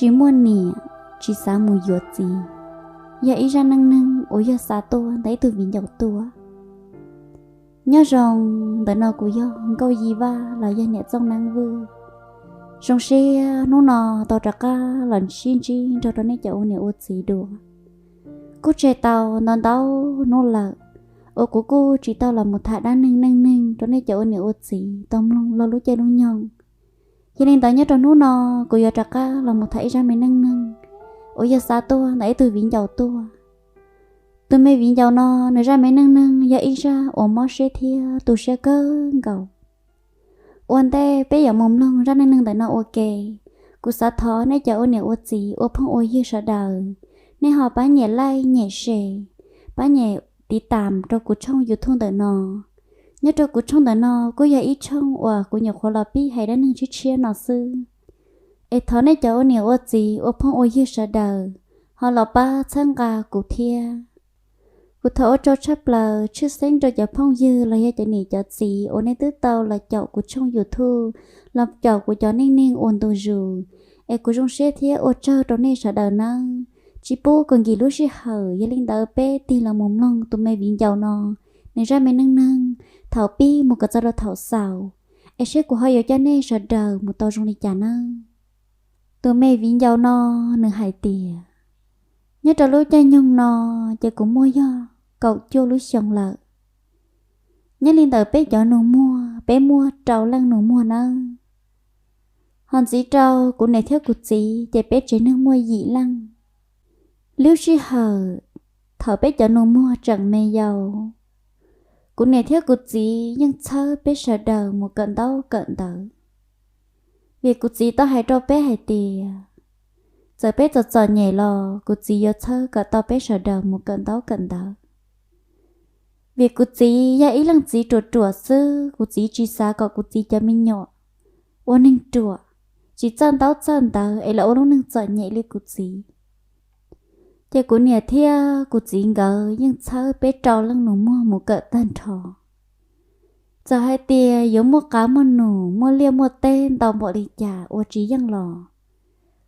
Tsis muaj niam, tsis xav mus yuav txiv, yog ib zaj neej neeg uas yog xa tuaj ntawm ib tug viv ncaus tuaj. Nyob zoo, ntawm no kuv yog Nkauj Yi Vaj los yog niam Txooj Neeb Vwj. Zoo siab hnub no tau rov qab los sib ntsib nrog rau nej cov ua niam ua txiv dua. Kuj tseg tau ntau ntau hnub lawm uas kuv kuj tsis tau los mus tham dab neeg neej neeg rau nej cov ua niam ua txiv tau mloog lub caij lub nyoog. Yog li ntawd nyob rau hnub no kuv yuav rov qab los mus tham ib zaj me neej neeg uas yog xa tuaj ntawm ib tug viv ncaus tuaj. Tus me viv ncaus no nws zaj me neej neeg yog ib zaj uas mob siab thiab tu siab kawg nkaus. Ua ntej peb yuav mus mloog zaj neej neeg ntawm no ua ke, kuv xav thov nej cov ua niam ua txiv ua phooj ua ywg sawv daws, nej ho pab nyem like nyem share, pab nyem tiv tam rau kuv tshooj YouTube ntawm no. Nyob rau kuv tshooj ntawm no kuj yog ib tshooj uas kuv nyuam qhuav los pib hais dab neeg tshiab tshiab no xwb. Es thov nej cov ua niam ua txiv ua phooj ua ywg sawv daws ho los pab txhawb nqa kuv thiab. Kuv thov ua tsaug tshaj plaws tshwj xeeb rau cov phooj ywg los yog cov niam cov txiv uas nej twb tau los caum kuv tshooj YouTube, los caum kuv cov neej neeg ua ntu zus. Es kuv zoo siab thiab ua tsaug rau nej sawv daws nawb. Tsis pub kom nkim lub sij hawm, yog li ntawd peb tig los mus mloog tus me viv ncaus no nws zaj me neej neeg thaum pib mus kom txog rau thaum xaus, es seb kuv ho yuav coj nej sawv daws mus tau zoo li cas nawb. Tus me viv ncaus no nws hais tias, nyob rau lub caij nyoog no ces kuv muaj yog kaum cuaj lub xyoo lawm. Nyob li ntawm peb cov nus muag, peb muaj rau leej nus muag nawb. Ho ntxiv rau kuv niam thiab kuv txiv ces peb tsev neeg muaj yim leej. Lub sij hawm thaum peb cov nus muag tseem me yaus, kuv niam thiab kuv txiv yeej txhawb peb sawv daws mus kawm ntaub kawm ntawv. Vim kuv txiv tau hais rau peb hais tias, txawm peb txom txom nyem los kuv txiv yuav txhawb kom tau peb sawv daws mus kawm ntaub kawm ntawv. Vim kuv txiv yog ib leej txiv ruam ruam xwb, kuv txiv tsis xav kom kuv txiv cov me nyuam ua neeg ruam, tsis txawj ntaub txawj ntawv es los ua lub neej txom nyem li kuv txiv. Ces kuv niam thiab kuv txiv nkawd yeej txhawb peb rau leej nus muag mus kawm tag nrho. Txawm hais tias yuav muaj qav muaj num, muaj liaj muaj teb ntau npaum li cas ua tsis yeej los,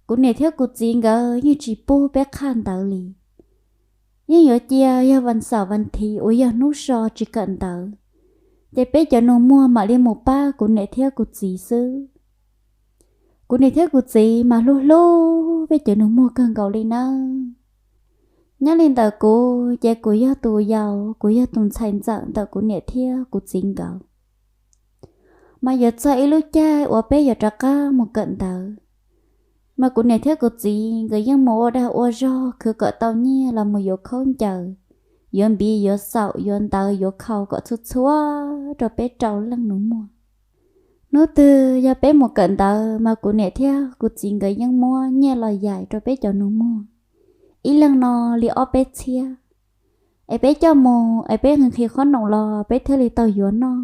kuv niam thiab kuv txiv nkawd yeej tsis pub peb qhaj ntawv li. Yeej yuav cia yog vas xaum vas thiv uas yog hnub so tsis kawm ntawv, ces peb cov nus muag mam li mus pab kuv niam thiab kuv txiv xwb. Kuv niam thiab kuv txiv mas hlub hlub peb cov nus muag kawg nkaus li nawb. Nyob li ntawm kuv ces kuv yog tus yau, kuv yog tus ntxhais ntxawm ntawm kuv niam thiab kuv txiv nkawd. Mas yuav txog ib lub caij uas peb yuav rov qab mus kawm ntawv, mas kuv niam thiab kuv txiv nkawd yeej mus ua dag ua zog khwv kom tau nyiaj los mus yuav khaub ncaws, yuav npiv yuav xaum yuav ntawv yuav khau kom txhua txhua rau peb rau leej nus muag. Hnub twg yog peb mus kawm ntawv mas kuv niam thiab kuv txiv nkawd yeej muab nyiaj los yaim rau peb cov nus muag, ib leeg no li ob peb txhiab, es peb coj mus es peb nqhis qhob noom los peb thiaj li tau yuav noj.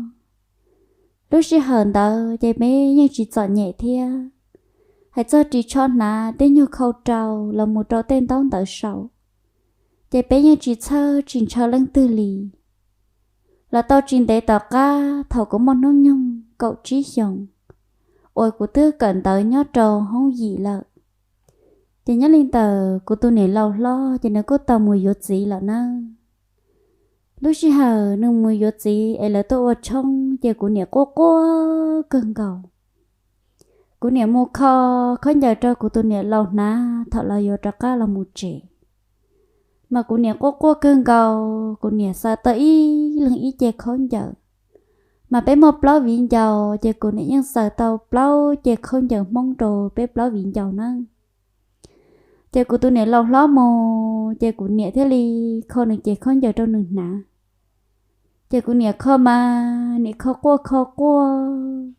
Lub sij hawm ntawd ces peb yeej tsis txom nyem thiab. Hais txog ris tsho hnav tej nyuag khau rau los mus rau tej ntaub ntawv sau, ces peb yeej tsis txhawj tsis ntshaw leej twg li. Los tau tsis ntev tom qab thaum kuv muaj hnub nyoog kaum tsib xyoos, uas kuv twb kawm ntawv nyob rau hoob yim lawm, ces nyob li ntawm kuv tus niam laus hlob ces nws kuj tau mus yuav txiv lawm nawb. Lub sij hawm nws mus yuav txiv es lawv tuaj ua tshoob ces kuv niam quaj quaj kawg nkaus. Kuv niam mus kho khaub ncaws rau kuv tus niam laus hnav thaum lawv yuav rov qab los mus tsev. Mas kuv niam quaj quaj kawg nkaus, kuv niam xaws tau ib leeg ib ce khaub ncaws. Mas peb muaj plaub viv ncaus ces kuv niam yeej xaws tau plaub ce khaub ncaws Hmoob rau peb plaub viv ncaus nawb. Ces kuv tus niam laus hlob mus ces kuv niam thiaj li kho nws ce khaub ncaws rau nws hnav. Ces kuv niam kho mas niam kho quaj kho quaj.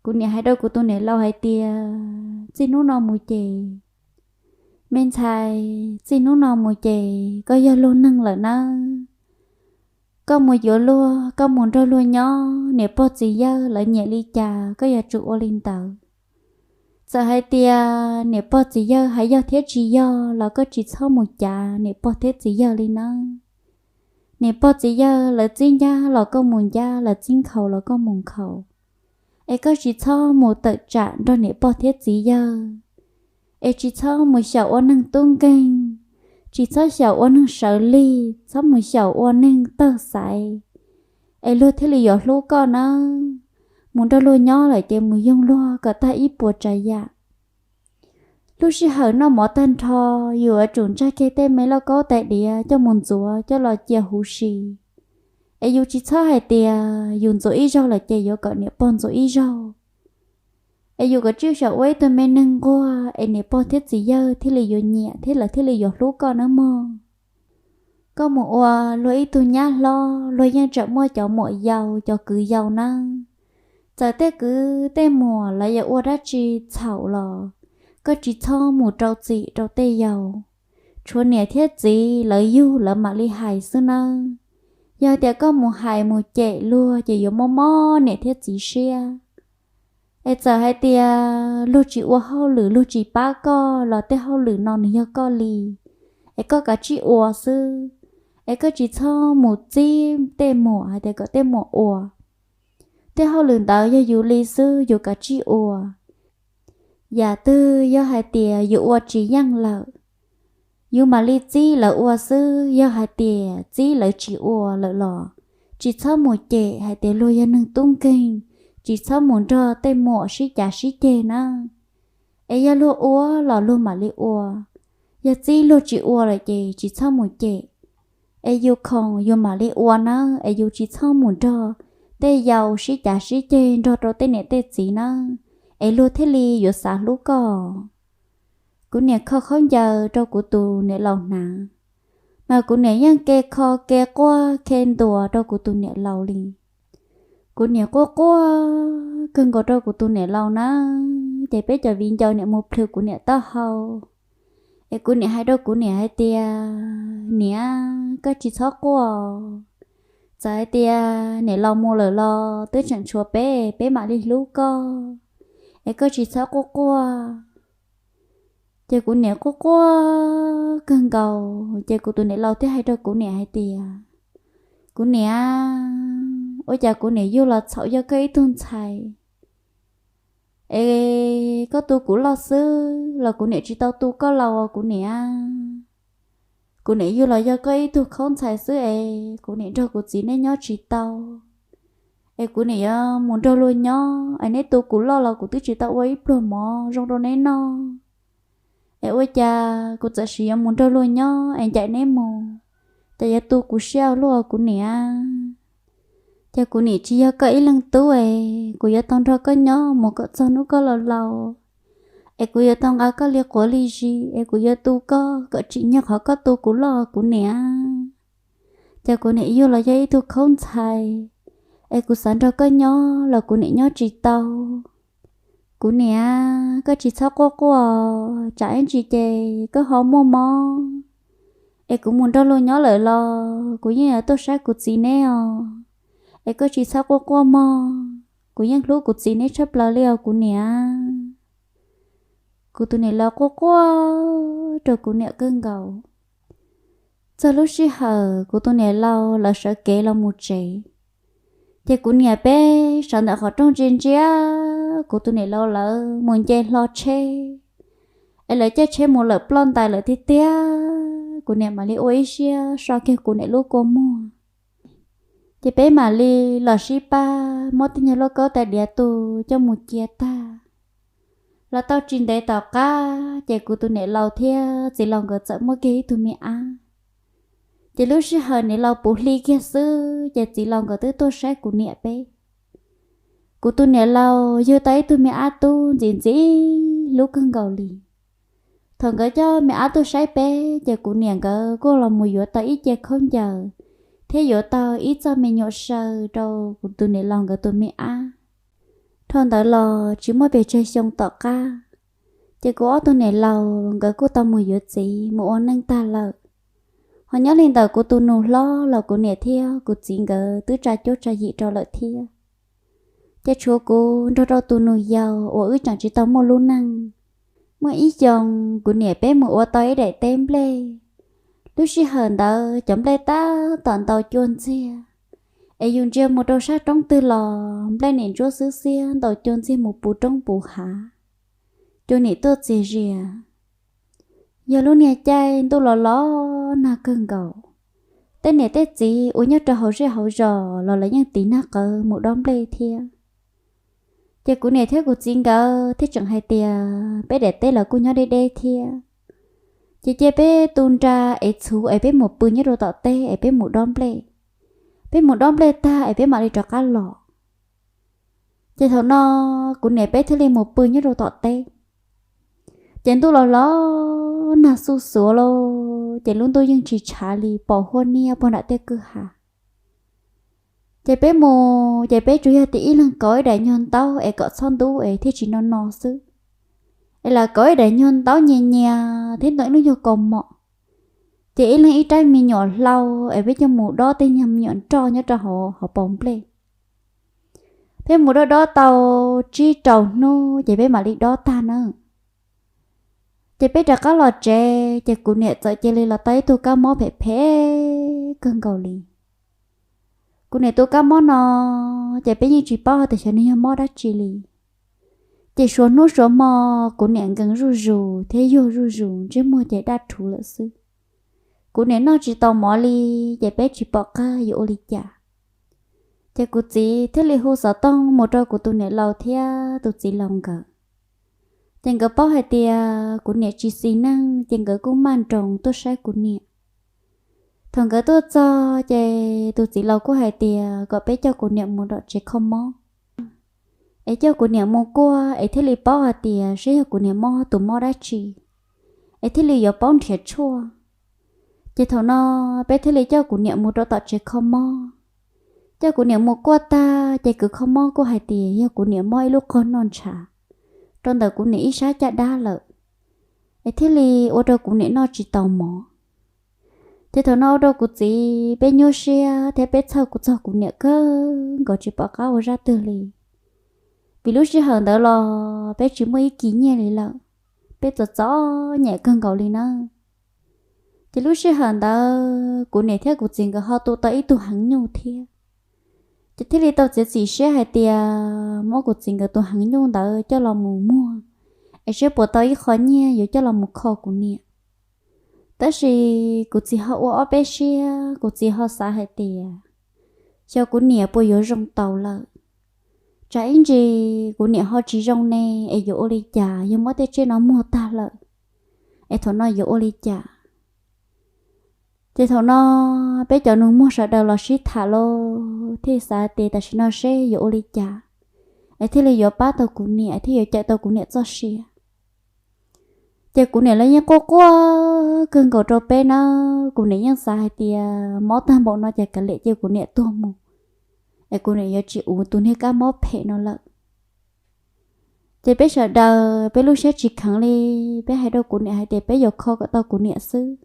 Kuv niam hais rau kuv tus niam laus hais tias, txij hnub no mus ces, me ntxhais, txij hnub no mus ces koj yog luag neeg lawm nawb. Koj mus yuav luag, koj mus nrog luag nyob, niam pog txiv yawg lawv nyiam li cas koj yuav tsum ua li ntawd. Txawm hais tias niam pog txiv yawg hais yog thiab tsis yog los koj tsis txhob mus cav niam pog thiab txiv yawg li nawb. Niam pog txiv yawg lawv txib ncab los koj mus ncab, lawv txib nkhaus los koj mus nkhaus, es koj tsis txhob mus tawm tsam nrog niam pog thiab txiv yawg. Es tsis txhob mus xyaum ua neeg tub nkeeg, tsis txhob xyaum ua neeg sawv lig, txhob mus xyaum ua neeg tawg xaiv, es luag thiaj li yuav hlub koj nawb. Mus nrog luag nyob lawm ces mus yoog luag kom tag ib puas tsav yam. Lub sij hawm noj mov tag nrho, yus yuav tsum ntsaj kiag tej me lauj kaub tais diav coj mus ntxuav coj los cia huv si. Es yus tsis txhob hais tias yus ntxuav ib zaug lawm ces yuav kom niam pog ntxuav ib zaug. Es yus kav tsij xyaum ua ib tug me neeg nquag es niam pog thiab txiv yawg thiaj li yuav nyiam thiab lawv thiaj li yuav hlub koj nawb mog. Koj mus ua luag ib tug nyab hlob, luag yeej tseem muaj cov muam yau cov kwv yau nawb. Txawm tej kwv tej muam lawv yuav ua dab tsi txhaum los koj tsis txhob mus rau txim rau tej yau. Tshuav niam thiab txiv lawv yug lawv mam li hais xwb nawb. Yog tias koj mus hais mus cem luag ces yuav mob mob niam thiab txiv siab. Es txawm hais tias luag tsis ua hauj lwm luag tsis pab koj los tej hauj lwm no nws yog koj li, es koj kav tsij ua xwb. Es koj tsis txhob mus txib tej muam hais tias kom tej muam ua. Tej hauj lwm ntawd yog yus li xwb yus kav tsij ua. Yam twg yog hais tias yus ua tsis yeej lawm, yus mam li txib lawv ua xwb. Yog hais tias txib lawv tsis ua lawm los tsis txhob mus cem hais tias luag yog neeg tub nkeeg, tsis txhob mus nrog tej muam sib cav sib ceg na. Es yog luag ua los luag mam li ua, yog txib luag tsis ua lawm ces tsis txhob mus cem. Es yus khoom yus mam li ua nawb, es yus tsis txhob mus nrog tej yau sib cav sib ceg nrog rau tej niam tej txiv nawb, es luag thiaj li yuav xav hlub koj. Kuv niam kho khaub ncaws rau kuv tus niam laus hnav, mas kuv niam yeej ke kho ke quaj ke ntuas rau kuv tus niam laus li. Kuv niam quaj quaj kawg nkaus rau kuv tus niam laus na, ces peb cov viv ncaus niam mus plhws kuv niam taub hau. Es kuv niam hais rau kuv niam hais tias, niam, koj tsis txhob quaj. Txawm hais tias niam laus mus lawm los twb tseem tshuav peb, peb mam li hlub koj, es koj tsis txhob quaj quaj. Ces kuv niam quaj quaj kawg nkaus, ces kuv tus niam laus thiaj hais rau kuv niam hais tias, kuv niam, ua cas kuv niam yug los txhaum yog koj ib tug ntxhais, es koj tu kuv loj xwb los kuv niam tsis tau tu koj laus os kuv niam. Kuv niam yug los yog koj ib tug khaub ntxhais xwb es kuv niam nrog kuv txiv neb nyob tsis tau, es kuv niam yuav mus nrog luag nyob, es neb tu kuv loj los kuv twb tsis tau ua ib pluag mov zoo rau neb noj. Es ua cas kuv txawm sis yuav mus nrog luag nyob es ncaim neb mus, ces yuav tu kuv siab ua luaj kuv niam. Ces kuv niam tsis yog koj ib leeg tub es kuv yuav tau nrog koj nyob mus kom txog hnub koj laus laus, es kuv yuav tau nqa koj li quav li zis, es kuv yuav tu koj kom tsim nyog qhov koj tu kuv loj kuv niam. Ces kuv niam yug los yog ib tug khaub ntxhais, es kuv xav nrog koj nyob los kuv niam nyob tsis tau. Kuv niam, koj tsis txhob quaj quaj, tsam ib ntsis ces koj ho muaj mob. Es kuv mus nrog luag nyob lawm los kuv yeej yuav tuaj saib kuv txiv neb os. Es koj tsis txhob quaj quaj mog, kuv yeej hlub kuv txiv neb tshaj plaws li os kuv niam. Kuv tus niam laus quaj quaj rau kuv niam kawg nkaus. Txog lub sij hawm kuv tus niam laus lawv sawv kev los mus tsev, ces kuv niam peb sawv ntawm qhov rooj ntsia ntsia kuv tus niam laus lawv mus nce hlo tsheb, es lawv caij tsheb mus lawm ploj ntais lawm tiag tiag. Kuv niam mam li ua ib siab so kiag kuv niam lub kua muag, ces peb mam li los sib pab muab tej nyuag lauj kaub tais diav tu coj mus cia tag. Los tau tsis ntev tom qab, ces kuv tus niam laus thiab txiv laus nkawd txawm muaj kiag ib tug me ab. Ces lub sij hawm niam laus puv hli kiag xwb, ces txiv laus nkawd twb tuaj saib kuv niam peb. Kuv tus niam laus yug tau ib tug me ab tub ntxim ntxim hlub kawg nkaus li. Thaum nkawd coj me ab tuaj saib peb, ces kuv niam nkawd kuj los mus yuav tau ib ce khaub ncaws thiab yuav tau ib txoj me nyuam saw rau kuv tus niam laus nkawd tus me ab. Dhau ntawd los tsis muaj pes tsawg xyoo tom qab, ces kuv ob tug niam laus nkawd kuj tau mus yuav txiv mus ua neej tag lawm. Ho nyob li ntawm kuv tus nus hlob los kuv niam thiab kuv txiv nkawd twb tsa cuab tsa yim rau lawm thiab. Ces tshuav kuv nrog rau tus nus yau uas wb tseem tsis tau muaj lub neej. Muaj ib xyoo, kuv niam peb mus ua tau ib daim teb nplej. Lub sij hawm ntawd cov nplej tab tom ntaus cua ntxiag, es yus ntsia mus rau sab roob twg los nplej nim ntsuab xwb xiab ntaus cua ntxiag mus puv roob puv hav. Cua nim tuaj txias zias, Yog lub niag caij ntuj los los nag kawg nkaus, tej niam tej txiv uas nyob rau hauv zej hauv zos los lawv yeej tiv nag qawv mus dob nplej thiab. Ces kuv niam thiab kuv txiv nkawd thiaj tseem hais tias peb daim teb los kuj nyob deb deb thiab, ces cia peb tu nra es txhuv es peb mus pw nyob rau tom teb es peb mus dob nplej. Peb mus dob nplej tag es peb mam li rov qab los. Ces thaum no kuv niam peb thiaj li mus pw nyob rau tom teb. Ces ntuj los los nag xuj xuav lauj, ces lub ntuj yeej tsis tshav li, pos huab niab puag nram tej kwj ha. Ces peb mus ces peb tsuas yog tias ib leeg kauv ib daim nyuag ntaub es kom txhob ntub es thiaj tsis no no xwb, es lam kauv ib daim nyuag ntaub nyias nyias thiab ntoo ib lub nyuag kaus mom, ces ib leeg ib rab me nyuam hlau es peb coj mus dob tej nyuag me nyuam nroj nyob rau hauv paus nplej. Peb mus dob dob tau tsib rau hnub ces peb mam li dob tag na. Ces peb rov qab los tsev ces kuv niam txawm cia li los tau ib tug kab mob phem phem kawg nkaus li. Kuv niam tus kab mob no ces peb yeej tsis paub hais tias xyov nws yog mob dab tsi li. Ces suav hnub suav hmo kuv niam nkees zuj zus thiab yuag zuj zus, ntsej muag ces daj rhuv lawm xwb. Kuv niam noj tsis tau mov li, ces peb tsis pom qab yuav ua li cas. Ces kuv txiv thiaj li hu xov tooj mus rau kuv tus niam laus thiab tus txiv laus nkawd. Ces nkawd paub hais tias kuv niam tsis xis neej ces nkawd kuj maj nroos tuaj saib kuv niam. Thaum nkawd tuaj txog ces tus txiv laus kuj hais tias kom peb coj kuv niam mus tom tsev kho mob, es coj kuv niam mus kuaj es thiaj li paub hais tias saib yog kuv niam mob tus mob dab tsi, es thiaj li yuav paub nrhiav tshuaj. Ces thaum no peb thiaj li coj kuv niam mus rau tom tsev kho mob. Coj kuv niam mus kuaj tag ces kws kho mob kuj hais tias yog kuv niam mob ib lub qog noj ntshav rau ntawm kuv niam ib sab caj dab lawm, es thiaj li ua rau kuv niam noj tsis tau mov. Ces thaum no ua rau kuv txiv peb nyuaj siab thiab peb txhawj kuv txog kuv niam kawg nkaus tsis pom qab ua zaj twg li. Vim lub sij hawm ntawd los peb tsis muaj ib kis nyiaj li lawm, peb txom txom nyem kawg nkaus li na. Ces lub sij hawm ntawd kuv niam thiab kuv txiv nkawd ho tu tau ib tug heev nyuj thiab. Ces thiaj li tau txiav txim siab hais tias muab kuv txiv nkawd tus heev nyuj ntawd coj los mus muag, es seb puas tau ib qho nyiaj yuav coj los mus kho kuv niam. Tab sis kuv txiv ho ua ob peb siab, kuv txiv ho xav hais tias xyov kuv niam puas yuav zoo tau lawm. Tsam ib ntsis kuv niam ho tsis zoo ne, es yuav ua li cas, yog muab tej tsiaj no muag tag lawm, es thaum no yuav ua li cas? Ces thaum no peb cov nus muag sawv daws los sib tham lauj, thiaj xav tias tam sim no seb yuav ua li cas, es thiaj li yuav pab tau kuv niam, thiaj yuav cawm tau kuv niam txoj sia. Ces kuv niam lawv yeej quaj quaj kawg nkaus rau peb na. Kuv niam yeej xav hais tias mob tag npaum no ces kav liam cia kuv niam tuag mus, es kuv niam yuav tsis ua tus niag kab mob phem no lawm. Ces peb sawv daws peb lub siab tsis kheev li, peb hais rau kuv niam hais tias peb yuav kho kom tau kuv niam xwb.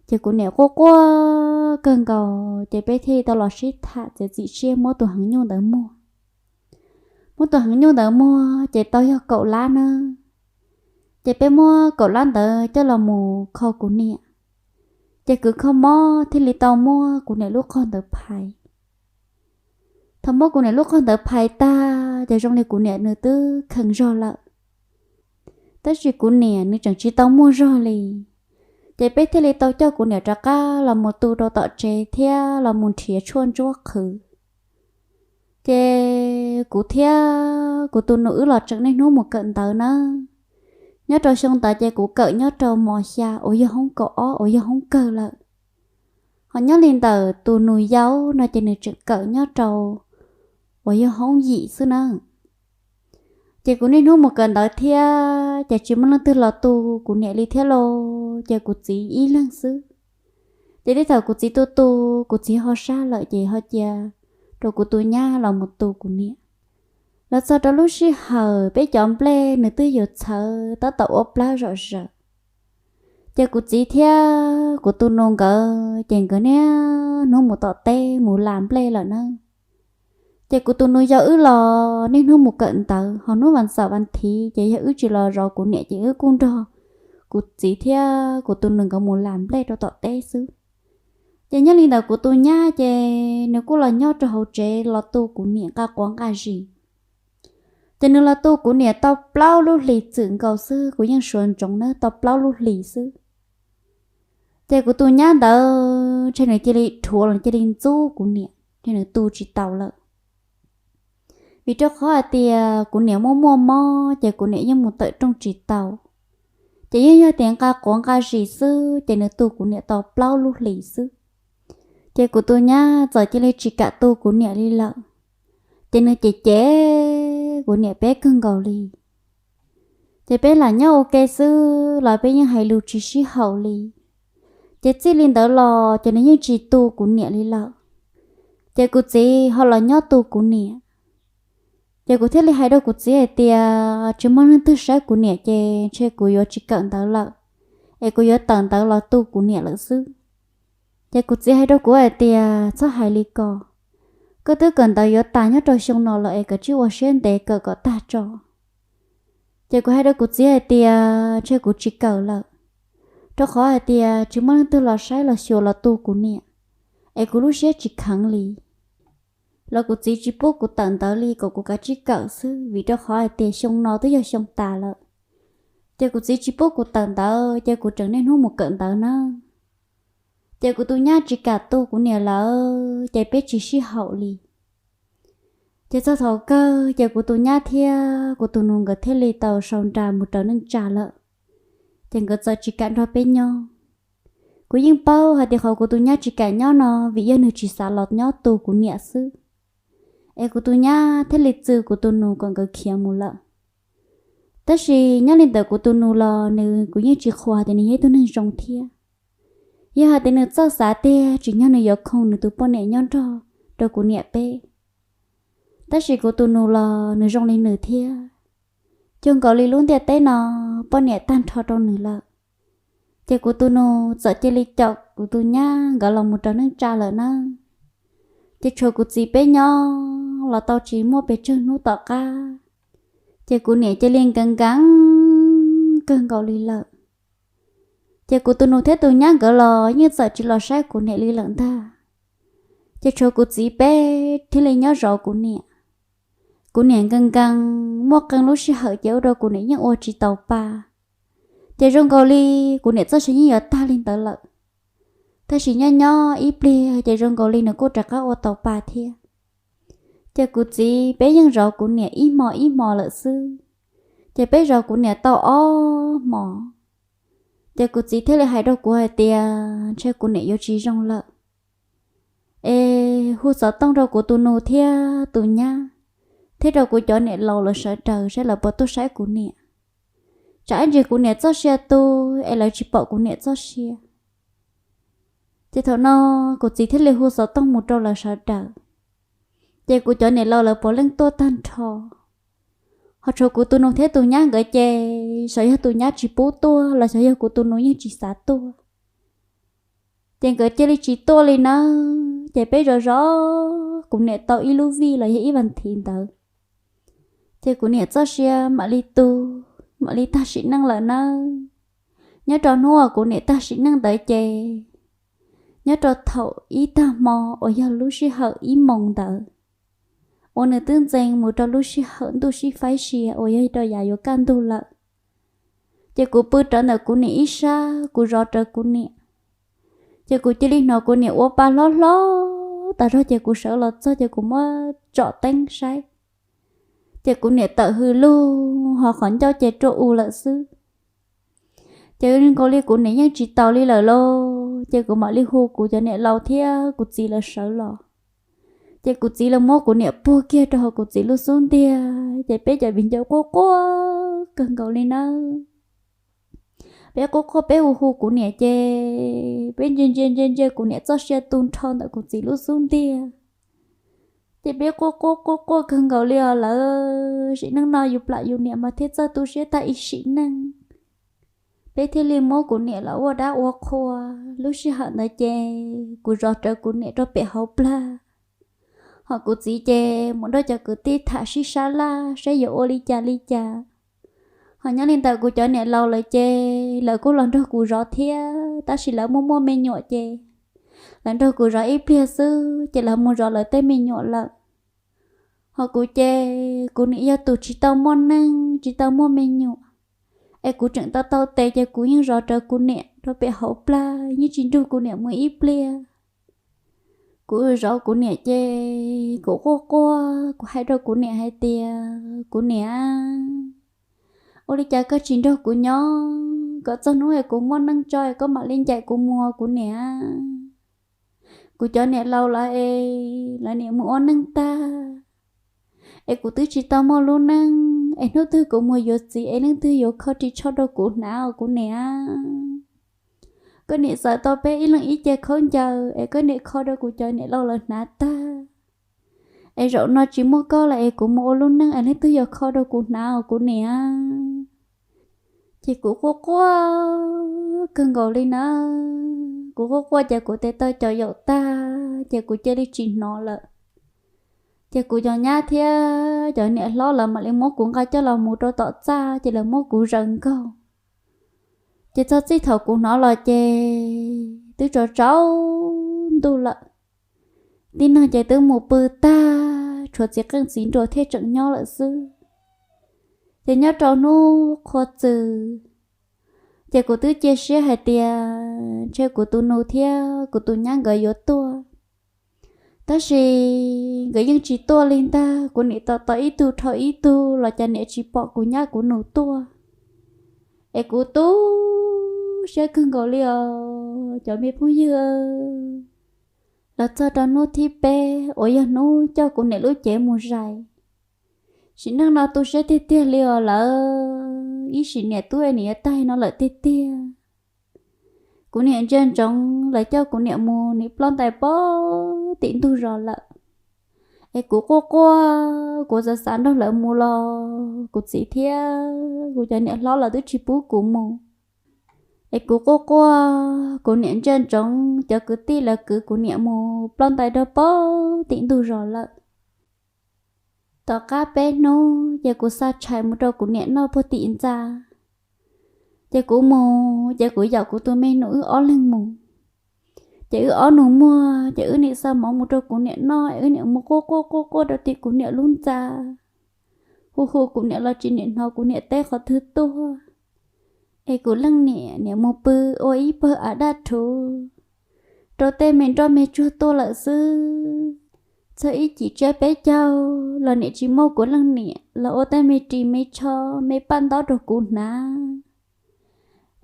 Ces kuv niam quaj quaj kawg nkaus ces peb thiaj li tau los sib tham txiav txim siab muab tus heev nyuj ntawd muag. Muab tus heev nyuj ntawd muag ces tau yog kaum lab na. Ces peb muab kaum lab ntawd coj los mus kho kuv niam. Ces kws kho mob thiaj li tau muab kuv niam lub qog ntawd phais. Thaum muab kuv niam lub qog ntawd phais tag ces zoo li kuv niam nws twb kheev zog lawm, tab sis kuv niam nws tseem tsis tau muaj zog li. Ces peb thiaj li tau coj kuv niam rov qab los mus tu rau tom tsev thiab los mus nrhiav tshuaj ntsuab qhwv. Ces kuv thiab kuv tus nus wb los tseem niaj hnub mus kawm ntawv na. Nyob rau xyoo ntawd ces kuv kawm nyob rau mos xya uas yog hoob kaum ob uas yog hoob kawg lawm. Ho nyob li ntawm tus nus yau no ces nws tseem kawm nyob rau uas yog hoob yim xwb na. Ces kuv niaj hnub mus kawm ntawv thiab ces tsis muaj leej twg los tu kuv niam li thiab lauj, ces kuv txiv ib leeg xwb. Ces tej thaum kuv txiv tu tu, kuv txiv ho sab lawm ces ho cia rau kuv tus nyab los mus tu kuv niam. Los txog rau lub sij hawm peb cov nplej nws twb yuav txhawv tab tom ua plab zom zaws. Ces kuv txiv thiab kuv tus nus nkawd ces nkawd niaj hnub mus tom teb mus las nplej lawm na. Ces kuv tus nus yau wb los niaj hnub mus kawm ntawv, ho hnub vas xaum vas thiv ces yog wb tsis los zov kuv niam ces wb kuj nrog kuv txiv thiab kuv tus nus nkawd mus las nplej rau tom teb xwb. Ces nyob li ntawd kuv tus nyab ces nws kuj los nyob rau hauv tsev los tu kuv niam nqa quav nqa zis. Ces nws los tu kuv niam tau plaub lub hlis txwm nkaus xwb, kuv yeej suav ntsoov na, tau plaub lub hlis xwb. Ces kuv tus nyab ntawd ntshe nws cia li dhuav los cia li ntxub kuv niam, ces nws tu tsis tau lawm. Vim rau qhov hais tias kuv niam muaj muaj mob ces kuv niam yeej mus tawm rooj tsis tau. Ces yeej yog tias nqa quav nqa zis xwb ces nws tu kuv niam tau plaub lub hlis xwb. Ces kuv tus nyab txawm cia li tsis kam tu kuv niam li lawm. Ces nws cem cem kuv niam peb kawg nkaus li. Ces peb lam nyob ua ke xwb los peb yeej hais lus tsis sib haum li. Ces txij li ntawd los ces nws yeej tsis tu kuv niam li lawm. Ces kuv txiv ho los nyob tu kuv niam. Ces kuv thiaj li hais rau kuv txiv hais tias tsis muaj leej twg saib kuv niam ces ntshe kuv yuav tsis kawm ntawv lawm, es kuv yuav tawm ntawv los tu kuv niam lawm xwb. Ces kuv txiv hais rau kuv hais tias txhob hais li ko, koj twb kawm ntawv yuav tas nyob rau xyoo no lawm es koj tsij ua siab ntev kawm kom tag tso. Ces kuv hais rau kuv txiv hais tias ntshe kuv tsis kawm lawm, rau qhov hais tias tsis muaj leej twg los saib los xyuas los tu kuv niam, es kuv lub siab tsis kheev li. Los kuv txiv tsis pub kuv tawm ntawv li kom kuv kav tsij kawm xwb, vim rau qhov hais tias xyoo no twb yog xyoo tas lawm. Ces kuv txiv tsis pub kuv tawm ntawv ces kuv tseem niaj hnub mus kawm ntawv na. Ces kuv tus nyab tsis kam tu kuv niam lawm ces peb tsis sib haum li. Ces txog thaum kawg ces kuv tus nyab thiab kuv tus nus nkawd thiaj li tau sau nra mus raws neej tsa lawm. Ces nkawd txawm tsis kam nrog peb nyob. Kuv yeej paub hais tias qhov kuv tus nyab tsis kam nyob no vim yog nws tsis xav los nyob tu kuv niam xwb, es kuv tus nyab thiaj li txwv kuv tus nus kom nkawd khiav mus lawm. Tab sis nyob li ntawd kuv tus nus los nws, kuv yeej tsis qhuas hais tias nws yog ib tug neeg zoo thiab. Yog hais tias nws txawj xav tiag tsim nyog nws yuav khoom nws tus poj niam nyob nrog rau kuv niam peb. Tab sis kuv tus nus los nws zoo li nws thiab. Cuag nkaus li lub ntiaj teb no poj niam tag nrho rau nws lawm. Ces kuv tus nus txawm cia li caum kuv tus nyab nkawd los mus raws neej tsa lawm na. Ces tshuav kuv txiv peb nyob los tau tsis muaj pes tsawg hnub tom qab, ces kuv niam cia li nkees nkees kawg nkaus li lawm. Ces kuv tus nus thiab tus nyab nkawd los yeej txawm tsis los saib kuv niam li lawm ntag. Ces tshuav kuv txiv peb thiaj li nyob zov kuv niam. Kuv niam nkees nkees muaj qee lub sij hawm ces ua rau kuv niam yeej ua tsis taus pa. Ces zoo nkaus li kuv niam txoj sia yeej yuav tag li ntawd lawm. Tab sis nyob nyob ib pliag ces zoo nkaus li nws kuj rov qab ua tau pa thiab. Ces kuv txiv peb yeej zov kuv niam ib hmo ib hmo lawm xwb. Ces peb zov kuv niam tau ob hmo, ces kuv txiv thiaj li hais rau kuv hais tias ntshe kuv niam yuav tsis zoo lawm, es hu xov tooj rau kuv tus nus thiab tus nyab, thiab rau kuv cov niam laus lawv sawv daws saib lawv puas tuaj saib kuv niam. Tsam ib ntsis kuv niam txoj sia tu es lawv tsis pom kuv niam txoj sia. Ces thaum no kuv txiv thiaj li hu xov tooj mus rau lawv sawv daws, ces kuv cov niam laus lawv puav leej tuaj tag nrho. Ho tshuav kuv tus nus thiab tus nyab nkawd ces xyov yog tus nyab tsis pub tuaj los xyov yog kuv tus nus yeej tsis xav tuaj. Ces nkawd cia li tsis tuaj li nawb. Ces peb zov zov kuv niam tau ib lub vij los yog ib vas thiv ntawd, ces kuv niam txoj sia mam li tu, mam li tag sim neej lawm nawb. Nyob rau hnub uas kuv niam tag sim neej ntawd ces nyob rau thaum ib tag hmo uas yog lub sij hawm ib moos ntawd, uas nws twb ntxees mus rau lub sij hawm ntuj sib faib sia uas yog rau yav yuav kaj ntug lawm. Ces kuv pw rawv ntawm kuv niam ib sab, kuv zov rawv kuv niam. Ces kuv cia li hnov kuv niam ua pa hlob hlob tas zog, ces kuv sawv los txog ces kuv muab tsom teeb saib, ces kuv niam tawm hws lug ho qhov ncauj ces rua u lawm xwb. Ces nkaus li kuv niam yeej tsis taus li lawm lauj, ces kuv mam li hu kuv cov niam laus thiab kuv txiv lawv sawv los. Ces kuv txiv lawv muab kuv niam puag kiag rau hauv kuv txiv lub xub ntiag, ces peb cov viv ncaus quaj quaj kawg nkaus li nawb. Peb quaj quaj peb hu hu kuv niam ces peb ntsia ntsia ntsia ntsia kuv niam txoj sia tu nrho ntawm kuv txiv lub xub ntiag. Ces peb quaj quaj quaj quaj kawg nkaus li os lawv, sim neej no yus plam yus niam mas thiaj txawj tu siab tag ib sim neej. Peb thiaj li muab kuv niam los ua dab ua qhua. Lub sij hawm ntawd ces kuv zov rawv kuv niam rau pem hauv plag, ho kuv txiv ces mus nrog cov kwv tij tham sib sab laj saib yuav ua li cas li cas. Ho nyob li ntawd kuv cov niam laus lawv ces lawv kuj los nrog kuv zov thiab, tab sis lawv muaj muaj me nyuam ces lawv nrog kuv zov ib pliag xwb ces lawv mus zov lawv tej me nyuam lawm. Ho kuv ces kuv niam yog tus tsis tau muaj neej tsis tau muaj me nyuam, es kuv tseem tau tau tes ces kuv yeej zov rawv kuv niam rau pem hauv plag, yeej tsis nrug kuv niam mus ib pliag. Kuv zov kuv niam ces kuv quaj quaj, kuv hais rau kuv niam hais tias, kuv niam, ua li cas koj tsis nrog kuv nyob, kom txog hnub es kuv muaj neej tso es koj mam li ncaim kuv mus kuv niam. Kuv cov niam laus lawv es lawv niam mus ua neej tag, es kuv twb tsis tau muaj lub neej, es hnub twg kuv mus yuav txiv es leej twg yuav kho ris tsho rau kuv hnav os kuv niam. Koj niam xaws tau peb ib leeg ib ce khaub ncaws es koj niam kho rau kuv cov niam laus lawv hnav tag, es zaum no tsis muaj koj lawm es kuv mus ua lub neej es leej twg yuav kho rau kuv hnav os kuv niam. Ces kuv quaj quaj kawg nkaus li na. Kuv quaj quaj ces kuv tes taw cov yaum tag ces kuv cia li tsis hnov lawm. Ces kuv cov nyab thiab cov niam hlob lawv mam li muab kuv nqa coj los mus rau tom txaj ces lawv muab kuv zaws nkaug. Ces txog txij thaum kuv hnov los ces twb tsaus tsaus ntuj lawm. Tib neeg ces twb mus pw tag, tshuav txiv qeej txiv nruas thiaj tseem nyob lawm xwb. Ces nyob rau hnub qhua txws, ces kuv twb cia siab hais tias ntshe kuv tus nus thiab kuv tus nyab nkawd yuav tuaj. Tab sis nkawd yeej tsis tuaj li ntag, kuv niam tos tos ib tug dhau ib tug los cas niam tsis pom kuv nyab kuv nus tuaj. Es kuv tu siab kawg nkaus li os cov me phooj ywg. Los txog rau hnub thib peb uas yog hnub coj kuv niam lub cev mus zais. Sim neej no tu siab tiag tiag li os lawv, ib sim niam tub es niam yuav tag no lawm tiag tiag. Kuv niam ntsia ntsoov lawv coj kuv niam mus nim ploj ntais pog tim ntug zos lawm. Es kuv quaj quaj, kuv xav xav nrog lawv mus los kuv txiv thiab kuv cov niam hlob lawv twb tsis pub kuv mus. Es kuv quaj quaj, kuv niam ntsia ntsoov cov kwv tij lawv kwv kuv niam mus ploj ntais rau pog tim ntug zos lawm. Tom qab peb hnub ces kuv xa tshais mus rau kuv niam noj puag tim ntxa. Ces kuv mus ces kuv yaum kuv tus me nus wb ob leeg mus. Ces wb ob nus muag ces wb nim xa mov mus rau kuv niam noj, wb niam mus quaj quaj quaj quaj rau tim kuv niam lub ntxa. Hu hu kuv niam los tsis niam hnov kuv niam teb qhov twg tuaj. Es kuv leej niam niam mus pw ua ib pawg av daj rhuv rau tej me nroj me tsuag tuaj lawm xwb. Txog ib cim tsiab peb caug los niam tsis muaj kuv leej niam los ua tej me ris me tsho me paj ntaub rau kuv hnav.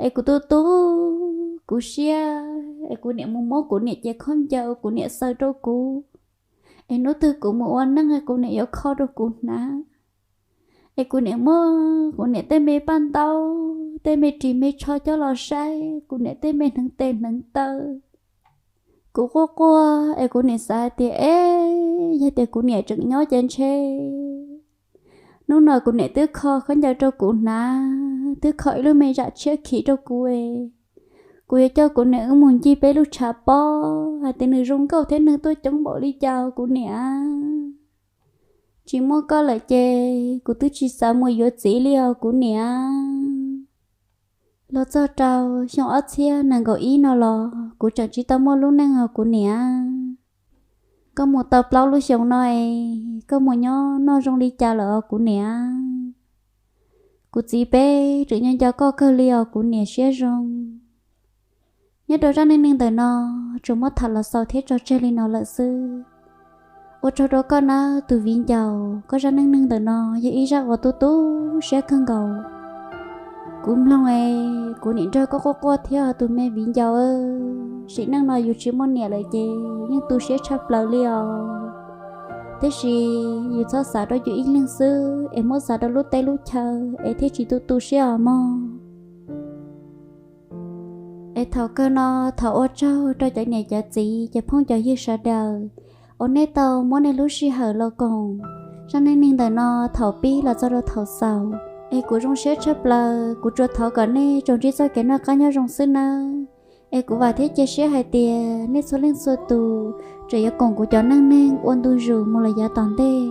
Es kuv tu tu kuv siab, es kuv niam mus muab kuv niam cev khaub ncaws kuv niam xaws rau kuv. Es hnub twg kuv mus ua neej kuv niam yuav kho rau kuv hnav. Es kuv niam muab kuv niam tej me paj ntaub tej me ris me tsho coj los saib kuv niam tej me hneev tes hneev taw. Kuv quaj quaj es kuv niam xav hais tias, es yog tias kuv niam tseem nyob ces ntshe hnub no kuv niam twb kho khaub ncaws rau kuv hnav, twb kho ib lub me zam tshiab khiv rau kuv es kuv yuav coj kuv niam wb mus ncig peb lub tshav pob hais tias nws zoo nkauj thiab neeg tuaj coob npaum li cas kuv niam. Tsis muaj koj lawm ces kuv twb tsis xav mus yuav txiv li os kuv niam. Los txog rau xyoo ob txhiab nees nkaum ib no los kuv tseem tsis tau muaj lub neej os kuv niam. Koj mus tau plaub lub xyoo no es koj mus nyob noj zoo li cas lawm os kuv niam. Kuv txiv peb tseem nco nco koj kawg li os kuv niam siab zoo. Nyob rau zaj neej neeg ntawm no tsuas muab tham los xaus thiab tso tseg li no lawm xwb. Ua tsaug rau koj nawb tus viv ncaus, koj zaj neej neeg ntawm no yog ib zaj uas tu tu siab kawg nkaus. Kuv mloog es kuv nim nrog koj quaj quaj thiab tus me viv ncaus. Sim neej no yus tsis muaj niam lawm ces yeej tu siab tshaj plaws li os. Tiam sis yus txhob xav rau yus ib leeg xwb es muab xav rau lub teb lub chaw es thiaj tsis tu tu siab os mog. Es thaum kawg no thov ua tsaug rau cov niam cov txiv cov phooj cov ywg sawv daws uas nej tau muab nej lub sij hawm los koom zaj neej neeg ntawm no thaum pib los txog rau thaum xaus. Es kuv zoo siab tshaj plaws, kuv tsuas thov kom nej tsuas ntsib txoj kev noj qab nyob zoo xwb nawb. Es kuv vam thiab cia siab hais tias nej txhua leej txhua tus tseem yuav koom kuv cov neej neeg ua ntu zus mus lawm yav tom ntej.